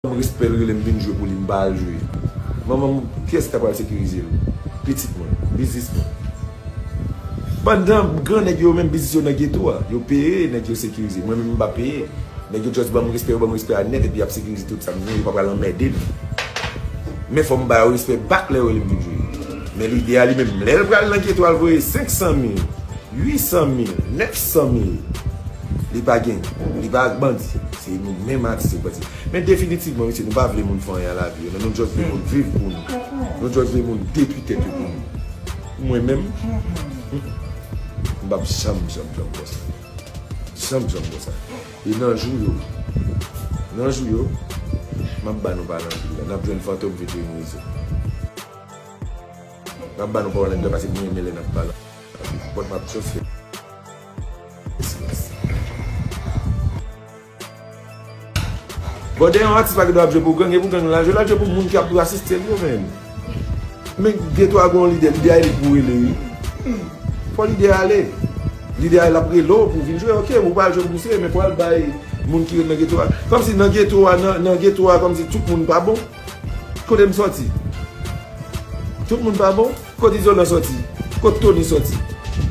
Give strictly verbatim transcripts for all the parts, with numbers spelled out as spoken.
Respè, l rele m vin jwe pou li, m pa al jwe. Manman m, kiyès ki ta pral sekirize l? Pitit mwen, biznis mwen. Pandan gran nèg yo menm biznis yo nan geto a, yo peye nèg yo sekirize. Mwen menm m pa peye. Nèg yo just ban m respè, yo ban m respè a nèt epi y ap sekirize tout sa m gen, yo pa pral anmède m. Men fò m ba yo respè back lè yo rele m vin jwe. Men lidè a li menm, lè l pral nan geto a, l voye senk san mil, uit san mil, nèf san mil. Li pa gang, li pa bandi. Se nou menm atis yo bandi. Men definitivman, mesye, nou pa vle moun fè anyen a lavi yo. Non, nou just vle moun viv pou nou. Nou just vle moun detwi tèt yo pou nou. Mwen menm, m p ap janm, janm, janm fè sa. Janm, janm fè sa. E nan jou yo, nan jou yo, m ap ba nou pale anpil la. N ap jwenn Fantom vin jwe mizik. M ap ba nou pawòl anglè paske m renmen lè n ap pale. But m ap just fè silans. Bon, de yon atis pa gen dwa ap jwe pou gang, e pou gang la jwe, l al jwe pou moun ki ap asiste l yo menm. Men geto a gen yon lidè, lidè a e li pou rele, wi. Fò lidè a ale. Lidè a l ap rele w pou vin jwe, ok, ou pa al jwe pou misye, men pou al bay moun ki ret nan geto a. Kòmsi nan geto a, nan, nan geto a, kòmsi tout moun pa bon. Kote m sòti? Tout moun pa bon? Kote Izolan sòti? Kote Tony sòti?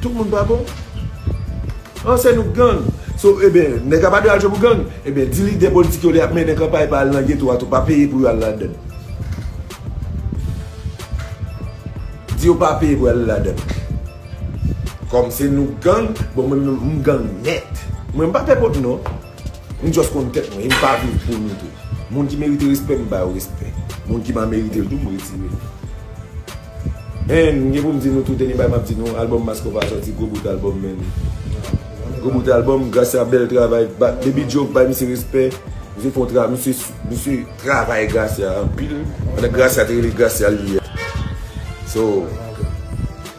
Tout moun pa bon? An, se nou k gang. So, ebyen, nèg a pa dwe al jwe pou gang. Ebyen, di lidè politik yo lè y ap mennen kanpay pa al nan geto a tou, pa peye pou yo al ladan l. Di yo pa peye pou yo al ladan l. Kòm se nou k gang, bon, mwen menm, m gang nèt. Mwen, m pa pè pot non. M just konn tèt mwen, e m pa viv pou nou tou. Moun ki merite respè, m ba yo respè. Moun ki pa merite l tou, m retire l. And, m gen pou m di nou tout, dènye bagay m ap di nou, albòm Maskova sòti, gwo bout albòm, man. Gwo bout albòm, Gracia bèl travay. Ba, Baby Joe, bay misye respè. Misye fè yon tra-, misye, misye travay Gracia anpil. Pandan Gracia te rele Gracia l ye. So,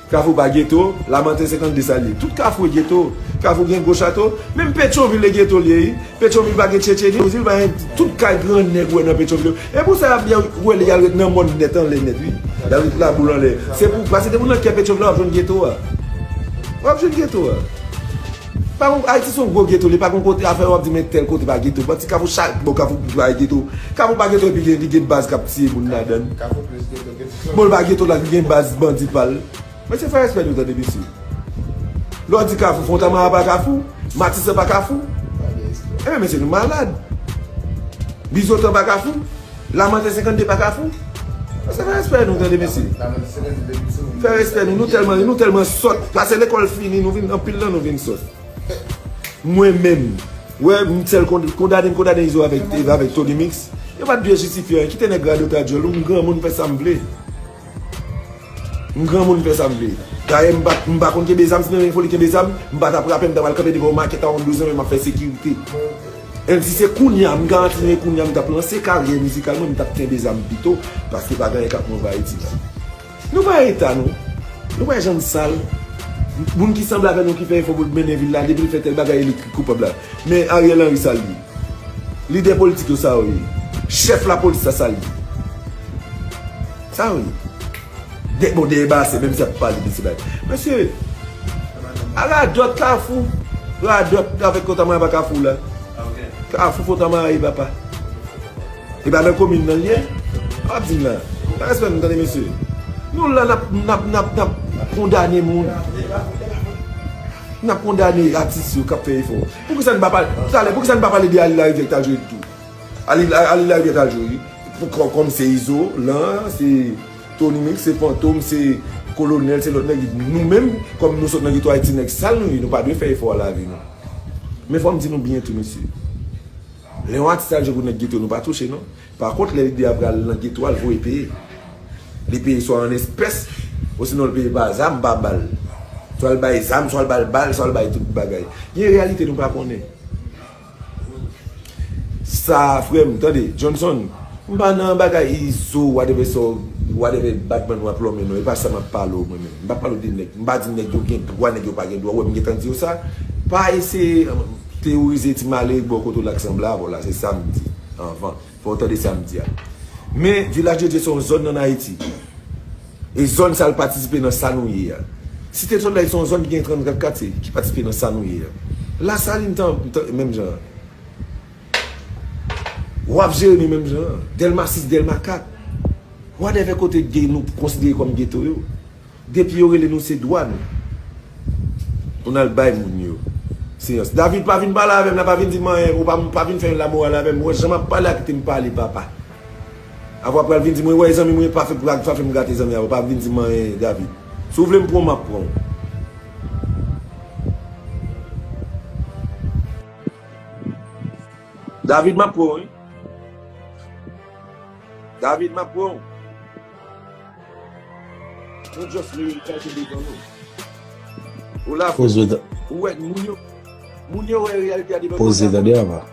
Kafou pa geto, Lamanten senkannde sa l ye. Tout Kafou e geto. Kafou gen gwo chato. Menm Petyonvil e geto l ye, wi. Petyonvil pa gen Tchetcheni. Petyonvil pa gen tout kay gran nèg ou wè nan Petyonvil yo. E pou sa y ap byen wè l, y al ret nan mòn nèt anlè nèt, wi. Y al ret laboul anlè. Se pou, paske depi w nan kè Petyonvil la, w ap jwenn geto a. W ap jwenn geto a. Pa gon, Ayiti se yon gwo geto, li pa gon kote afè w ap di men tèl kote pa geto. Pati Kafou chak bò Kafou pa geto. Kafou pa geto epi gen, li gen baz k ap tiye moun ladan l. Kafou plis geto ke Petyonvil. Bon, l pa geto la, li gen baz bandi pa l. Mesye, fè respè nou tande, mesye. Lè w di Kafou, Fontamara pa Kafou, Matisan pa Kafou. Enben, mesye, nou malad. Bizotan pa Kafou, Lamanten senkannde pa Kafou. Mesye, fè respè nou tande, mesye. Fè respè nou, nou tèlman, nou tèlman sòt. Pase lekòl fini, nou vin, anpil nan nou vin sòt. Mwen menm, wè, m sèl kon-, kondane m kondane Izo avèk, avèk Tony Mix. Yo pa t dwe jistifye anyen. Kite nèg radotadjòl ou, m granmoun, fè sa m vle. M granmoun, fè sa m vle. Dayè, m pa, m pa konn kenbe zam, si m te gen foli kenbe zam, m pa t ap rape, m ta pral kanpe devan yon makèt a yon douz an, men m ap fè sekirite. And si se kounye a, m garanti nou e kounye a, m t ap lanse karyè mizikal mwen, m t ap kenbe zam pito, paske pa gen anyen k ap move Ayiti la. Nou pa eta, non. Nou pa jan n sal. Moun ki sanble avè nou ki fè efò pou l mennen vil la, depi l fè tèl bagay, e li ki koupab la. Men Ariel Henry sa l ye. Lidè politik yo sa yo ye. Chèf lapolis sa sa l ye. Sa yo ye. De, bon, dèyè basen, menm si y ap pale de ti bagay. Mesye, a radòt Kafou, radòt avèk Fontamara pa Kafou la. Kafou Fontamara ye papa. E pa nan komin nan l ye? W ap di m la. Pa respè nou tande mesye. Nou la n ap, n ap, n ap, n ap kondane moun. N ap kondane atis yo k ap fè efò. Poukisa n pa pale, talè, poukisa n pa pale de Ali Larivière ki t al jwe tou? Ali, Ali Larivière t al jwe, wi. Pou kò-, kòm se Izo, lan, se Tony Mix, se Fantom, se Kolonèl, se lòt nèg. Nou menm, kòm nou sot nan geto Ayiti, nèg sal nou ye, nou pa dwe fè efò a lavi nou. Men fò m di nou byen tou, mesye. Lè yon atis al jwe pou nèg geto, nou pa touche, non. Pa kont, lè lidè a pral nan geto a, l voye peye. Li peye swa an espès, osinon l peye pa zam, pa bal. Swa l bay zam, swa l ba l bal, swa l bay tout bagay. Gen reyalite nou pa konnen. Sa, frè m, tande, Johnson, m pa nan bagay Izo, whatever, so, whatever, Batman w ap lonmen non, e pa sa m ap pale w mwen menm. M pa pale w de nèg, m pa di nèg yo gen dwa, nèg yo pa gen dwa, ou wè m gentan di w sa. Pa eseye, um, teyorize ti male bò kote w la k sanble avè w la, se sa m di anvan. Fò w tande sa m di a. Men, Vilaj de Dye se yon zòn ann Ayiti. E zòn sa l patisipe nan sa nou ye a. Site Solèy se yon zòn ki gen trannkat katye ki patisipe nan sa nou ye a. Lasalin tan, tan, menm jan an. W ap jere nou menm jan an. Dèlma sis, Dèlma kat. Whatever kote gay nou konsidere kòm geto yo. Depi yo rele nou se dwàn. Pou n al bay moun yo. Seyans. David, pa vin pale avè m la, pa vin di m anyen, ou pa, pa vin fè yon lamoral avè m. Ou wè jan m ap pale a, kite m pale, papa. Apre w pral vin di mwen, wè, zanmi mwen pa fè, pa, pa fè m gate zanmi a, ou pa vin di m anyen, David. Si w vle m pran w, m ap pran w. David, m ap pran w, wi. David, m ap pran w. Nou just reyalite devan nou. Ou la, poze ta- ou wè, moun yo, moun yo wè reyalite a devan nou. Poze tande, papa.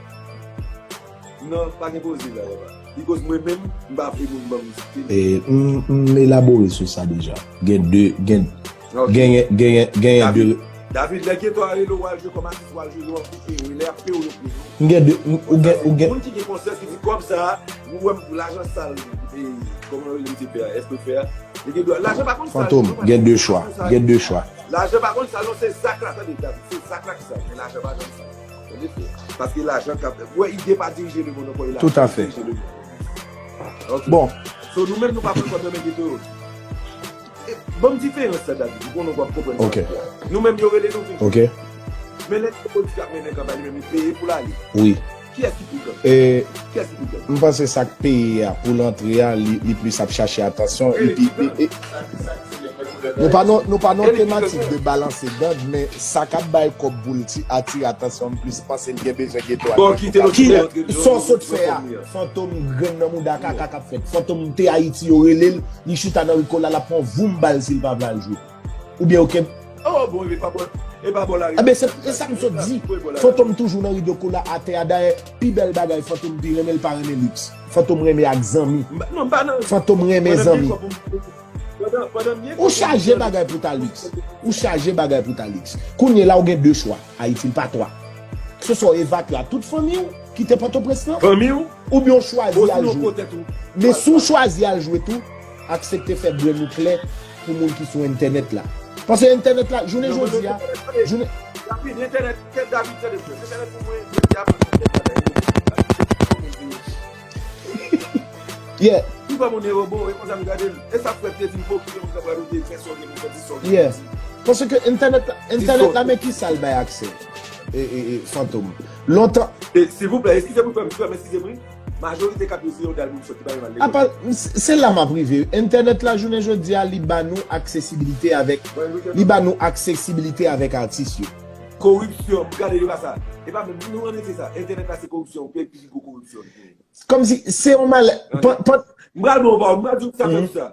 Non, pa gen poze la, papa. Because mwen menm, m pa vle moun ban m site. E, m, m elabore sou sa deja. Gen de, gen, ok, genyen, genyen, genyen de. David, lè geto a rele w al jwe kòm atis, w al jwe, yo ap koupe, wi, lè y ap peye w, yo peye w. M gen de, m, ou gen, ou gen. Moun ki gen konsyans ki di kòm sa, ou wè m pou lajan sal, e, kòman yo rele misye fè a, èske fè a? Li gen dwa, lajan pa konn sal. Fantom, gen de chwa, gen de chwa. Lajan pa konn sal, non, se zak la, tande, David, se zak la ki sal, men lajan pa janm sal. Tande, frè. Paske lajan k ap, ou wè, ide pa dirije lemonn ankò, e lajan ki dirije lemonn. Tout à fait. Ok. Bon. So, nou menm, nou pa pran kòb nan men geto yo. E, ban m diferans sa, David. Ou konnen w ap konprann sa. Ok. Nou menm, yo rele nou vin. Ok. Men lè politik ap mennen kanpay, li menm, li peye pou l ale. Wi. Kiyès ki pi gang? E, kiyès ki pi gang? M panse sa k peye a pou l antre a, li, li plis ap chache atansyon. Epi, e, e, nou pa nan, nou pa nan tematik de balanse gang, men sa k ap bay kòb pou l ti, atire atansyon, m plis panse l gen bezwen geto a. Bon, kite nou. Ki, sa w sot fè a? Fantom grenn nan mouda kaka k ap fèt. Fantom te Ayiti, yo rele l, li chita nan ri Kola, l ap pran voum bal si l pa vle al jwe. Oubyen yo kenbe. Oh, bon, e pa bò, e pa bò lari. Enben, se, se sa m sot di. Fantom toujou nan ri de Kola atè a. Dayè, pi bèl bagay Fantom pi renmen, l pa renmen liks. Fantom renmen ak zanmi. M pa, non, m pa nan. Fantom renmen zanmi. Ou chaje bagay pou Talix. Ou chaje bagay pou Talix. Kounye la, ou gen de chwa. Ayiti, l pa twa. Se swa w evakye a tout fanmi w, kite Pòtoprens lan. Fanmi w? Oubyen w chwazi al jwe. Men si w chwazi al jwe tou, aksepte fè brèn ou klè pou moun ki sou entènèt la. Paske entènèt la, jounen jodi a, jounen. David, entènèt, entènèt pou mwen, jodi a, mwen, Yeah. Li ban moun e robo, e konsa m gade l. E sa frè te di m, bon, ki moun ka pral ou te fè sa w te fè, di sa w te di. Yeah. Paske entènèt la, entènèt la, men ki sa l bay aksè? E, e, e, Fantom. Lontan. E, silvouplè, eskize mwen, frè m, frè m, eskize mwen. Majorite k ap yo se yon dal moun sòti, pa yon mal. Apa, se, se la m ap rive. Entènèt la, jounen jodi a, li ba nou aksesibilite avèk, li ba nou aksesibilite avèk atis yo. Koripsyon, gade, e pa sa. E pa menm, nou, an efè, sa. Entènèt la, se koripsyon, pi, pi gwo koripsyon. Kòmsi se yon malè. Tande. Pan, pan, m pral ba w pawòl, m pral di w sa, fè m sa.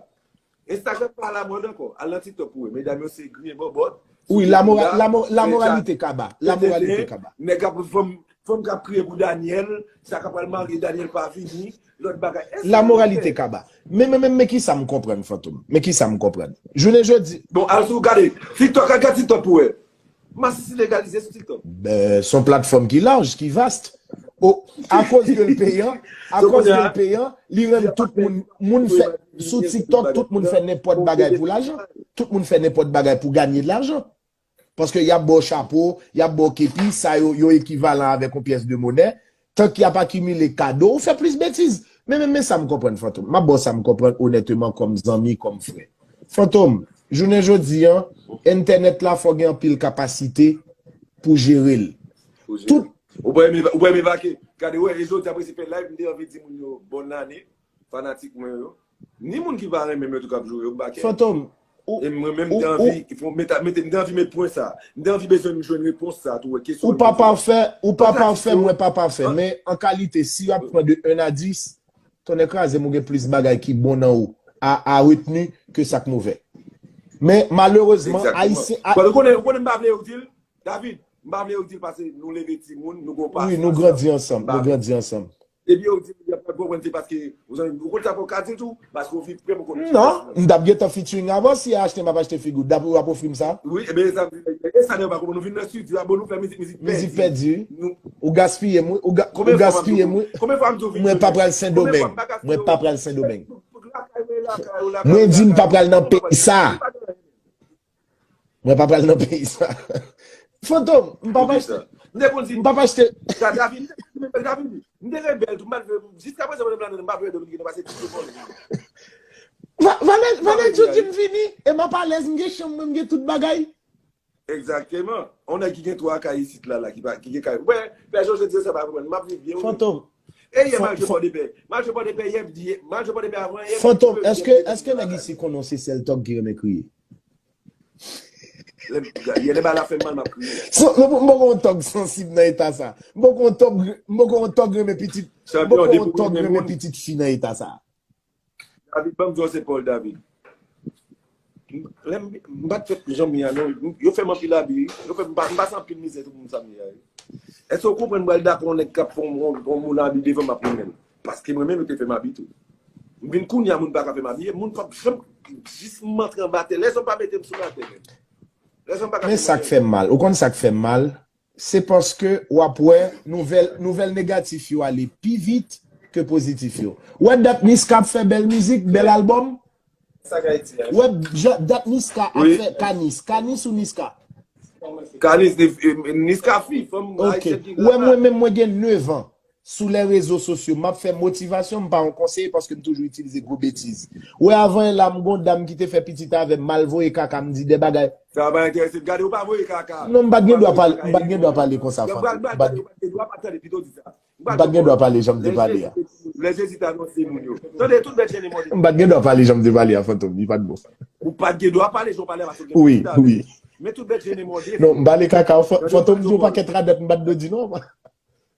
Instagram pa alamòd ankò. Al nan TikTok pou wè. Medam yo se griyen bòbòt. Wi, sou la mora-, la mo-, la moralité kaba. La moralité kaba. Nèg ap, fanm, fanm k ap kriye pou Daniel, sa k ap pral marye, Daniel pa vini, lòt bagay. La moralité kaba. Men, men, men, men ki sa m konprann, Fantom? Men ki sa m konprann? Jounen jodi. Bon, al sou gade TikTok, al gade TikTok pou wè. Masisi legalize sou TikTok. Ben, se yon platfòm ki laj, ki vast. O, akoz ke l peyan, akoz ke l peyan, li rann tout moun, moun fè, sou TikTok, tout moun fè nenpòt bagay pou lajan. Tout moun fè nenpòt bagay pou ganye lajan. Paske y ap ba w chapo, y ap ba w kepi, sa yo, yo ekivalan avèk yon pyès de monè. Tank y ap akimile kado, ou fè plis betiz. Men, men, men sa m konprann, Fantom. M ap ba w sa m konprann onèteman kòm zanmi, kòm frè. Fantom, jounen jodi a, entènèt la fò gen anpil kapasite pou jere l. Pou jere l. Tout. Ou pa renmen, ou pa renmen vake. Gade, wè, e jodi a, mwen se fè live, m te anvi di moun yo bòn ane, fanatik mwen yo. Ni moun ki pa renmen m yo tou k ap joure yo, m pa kè. Fantom, ou, e mwen menm, m te anvi, fò mete, mete, m te anvi met pwen sa. M te anvi bezwen m jwenn repons sa tou, wè, kesyon. Ou pa pafè, ou pa pafè, mwen pa pafè. Men an kalite, si y ap pran de un à dix, tonnè kraze m, ou gen plis bagay ki bon nan ou a, a retni ke sa k movè. Men malerezman, Ayisyen. Bon, ou konnen, ou konnen m pa vle yo di l, David, m pa vle yo di l paske nou leve timoun, nou gon pasyans. Wi, nou grandi ansanm, nou grandi ansanm. Epi yo di, y ap konprann se paske, ou zanmi, ou konn sa pou w ka di l tou, paske w viv prè, ou konn. Non, m t ap gentan featuring avan, si a achte, m ap achte figi w, dapre w ap ofri m sa. Wi, ebyen, e sa, e sa, nèg pa konprann, nou vin nan estidyo a, bon, nou fè mizik, mizik pèdi. Mizik pèdi, wi. Ou gaspiye m, wi, ou ga-, ou gaspiye m, wi. Mwen pa pral Sendomeng. Mwen pa pral Sendomeng. Mwen di m pa pral nan peyi sa. Mwen pa pral nan peyi sa. Fantom, m pa achte. M pa achte. David, m te rebèl tou, m pa t vle, jiska prezan, mwen menm la, m pa vle Dominiken, nou pase tout vòlè. Va- Valè, Valè Djou di m vini, e m ap alèz, m gen chanm mwen, m gen tout bagay. Egzakteman. On nèg ki gen twa kay isit la, la, ki pa, ki gen kay. Wè, pè Jojo di sa pa konprann, m ap viv byen, wi. Fantom. E yè, m al jwe Pòdepè. M al jwe Pòdepè yè, m di, m al jwe Pòdepè avan yè. Fantom, èske, èske nèg isi konnen se sèl tòg ki renmen kriye? Yè, lè bagay la fè m mal, m ap kriye. So, m poko yon tòg sansib nan eta sa. M poko yon tòg, m poko yon tòg renmen pitit, m poko yon tòg renmen pitit fi nan eta sa. David, ban m di w se Paul David. Lè m, m pa t fèt jan m ye a, non. Yo fè m anpil abi, wi. Yo fè m pa, m pase anpil mizè tou pou m sa m ye a, wi. Èske w konprann m pral dakò yon nèg k ap fè yon, yon, yon moun abi devan m ap renmen l? Paske mwen menm, yo te fè m abi tou. M vin kounye a, moun pa ka fè m abi. Moun p ap janm, jis m antre anba tè. Lèzòm pa mete m sou latè, menm. Lèzòm pa ka fè m anyen. Men sa k fè m mal. Ou konn sa k fè m mal? Se paske w ap wè nouvèl, nouvèl negatif yo ale pi vit ke pozitif yo. Ou wè dat Niska ap fè bèl mizik, bèl albòm? Sa k Ayiti a. Ou wè ja- dat Niska ap fè Kanis. Kanis ou Niska? Kanis, Niska fi, fanm ayisyèn ki. Ou wè mwen menm mwen gen nèf an. Sou lè rezo sosyo, m ap fè motivasyon, m pa yon konseye paske m toujou itilize gwo betiz. Ou wè avan yè la, m gon dam ki te fè pitit avè m, m al voye kaka, m di de bagay. Sa pa enterese m. Gade, ou pa voye kaka. Non, m pa t gen dwa pale, m pa t gen dwa pale konsa, Fantom. M pa t gen dwa pa tande, pito di sa. M pa t gen dwa pale jan m te pale a. Lè Jezi te anonse moun yo. Tande, tout bèt jennen mòde. M pa t gen dwa pale jan m te pale a, Fantom, li pa t bon. Ou pa t gen dwa pale jan w pale a paske w gen pitit avè m. Wi, wi. Men tout bèt jennen mòde. Non, m pale kaka, Fantom di yon pakèt radòt, m pa t dwe di non.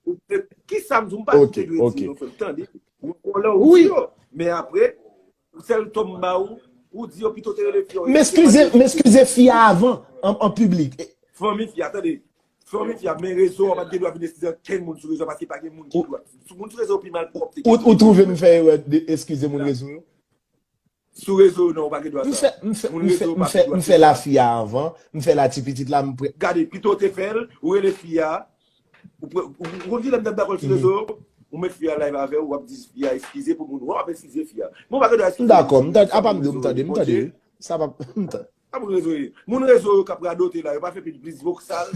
Ou te, kisa m di w, m pa di w te dwe di yo, frè m, tande. Ou, ou lè ou di yo, men apre, sèl ton m ba ou, ou di yo pito te rele fi a. M eskize, m eskize fi a avan, an, an piblik. Fanmi fi a, tande. Fanmi fi a, men rezo a, pa t gen dwa vin eskize ankenn moun sou rezo a, paske pa gen moun ki dwa. Sou moun sou rezo pi malpwòpte ke. Ou, ou twouve m fè erè de eskize moun rezo yo? Sou rezo, non, ou pa gen dwa sa. M fè, m fè, m fè, m fè, m fè la fi a avan, m fè la ti pitit la, m pre. Gade, pito w te fè l, ou rele fi a, ou pre, ou, ou konn kilè m t ap dakò l sou rezo, ou met fi a live avè w, w ap di fi a eskize pou moun, w ap eskize fi a. Men w pa gen dwa eskize moun. M dakò, m tande, apa m di w, m tande, m tande. Sa pa, m tande. Apa moun rezo ye? Moun rezo yo k ap radote la, yo pa fè pil plis voksal.